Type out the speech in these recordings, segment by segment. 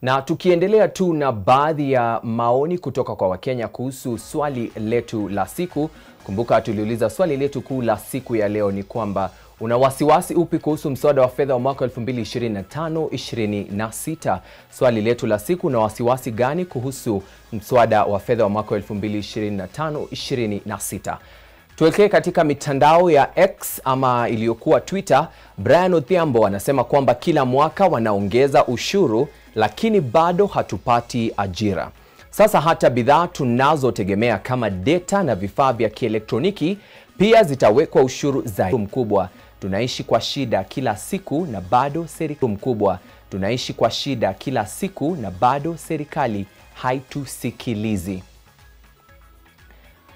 Na tukiendelea tu na baadhi ya maoni kutoka kwa Wakenya kuhusu swali letu la siku. Kumbuka tuliuliza swali letu kuu la siku ya leo ni kwamba una wasiwasi upi kuhusu mswada wa fedha wa mwaka 2025-26? Swali letu la siku, una wasiwasi gani kuhusu mswada wa fedha wa mwaka 2025-26? Tuelekee katika mitandao ya X ama iliyokuwa Twitter. Brian Odhiambo anasema kwamba kila mwaka wanaongeza ushuru lakini bado hatupati ajira. Sasa hata bidhaa tunazotegemea kama data na vifaa vya kielektroniki pia zitawekwa ushuru zaidi mkubwa. Tunaishi kwa shida kila siku na bado serikali mkubwa. Tunaishi kwa shida kila siku na bado serikali haitusikilizi.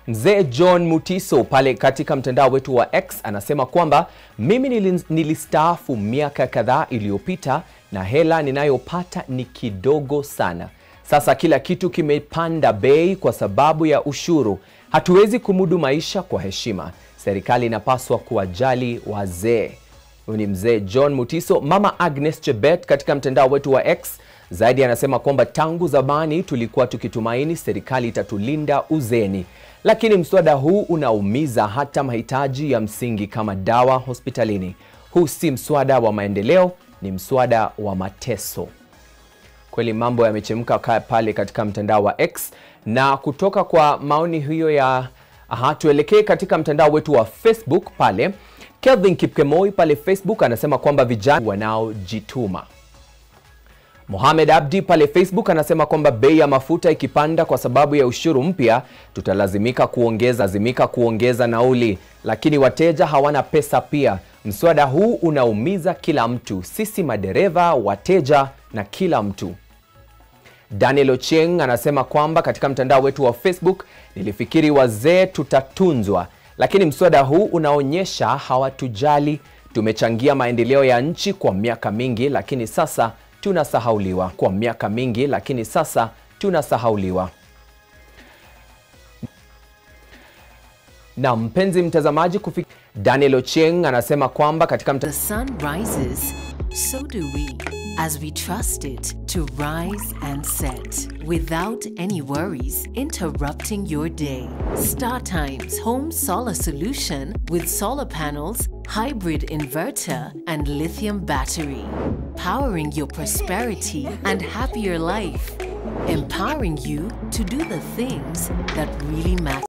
Mzee John Mutiso pale katika mtandao wetu wa X anasema kwamba mimi nilistaafu miaka kadhaa iliyopita na hela ninayopata ni kidogo sana. Sasa kila kitu kimepanda bei kwa sababu ya ushuru. Hatuwezi kumudu maisha kwa heshima. Serikali inapaswa kuwajali wazee. Huyu ni Mzee John Mutiso. Mama Agnes Chebet katika mtandao wetu wa X zaidi anasema kwamba tangu zamani tulikuwa tukitumaini serikali itatulinda uzeni, lakini mswada huu unaumiza hata mahitaji ya msingi kama dawa hospitalini. Huu si mswada wa maendeleo, ni mswada wa mateso. Kweli mambo yamechemka pale katika mtandao wa X. Na kutoka kwa maoni hiyo ya tuelekee katika mtandao wetu wa Facebook pale. Kelvin Kipkemoi pale Facebook anasema kwamba vijana wanaojituma. Mohamed Abdi pale Facebook anasema kwamba bei ya mafuta ikipanda kwa sababu ya ushuru mpya tutalazimika kuongeza nauli, lakini wateja hawana pesa pia. Mswada huu unaumiza kila mtu, sisi madereva, wateja na kila mtu. Daniel Ochieng anasema kwamba katika mtandao wetu wa Facebook, nilifikiri wazee tutatunzwa, lakini mswada huu unaonyesha hawatujali. Tumechangia maendeleo ya nchi kwa miaka mingi, lakini sasa tunasahauliwa. Kwa miaka mingi, lakini sasa tunasahauliwa. Na mpenzi mtazamaji, Daniel Ochieng anasema kwamba katika The sun rises, so do we, as we trust it to rise and set without any worries interrupting your day. Star Times Home Solar Solution with solar panels, hybrid inverter and lithium battery, powering your prosperity and happier life, empowering you to do the things that really matter.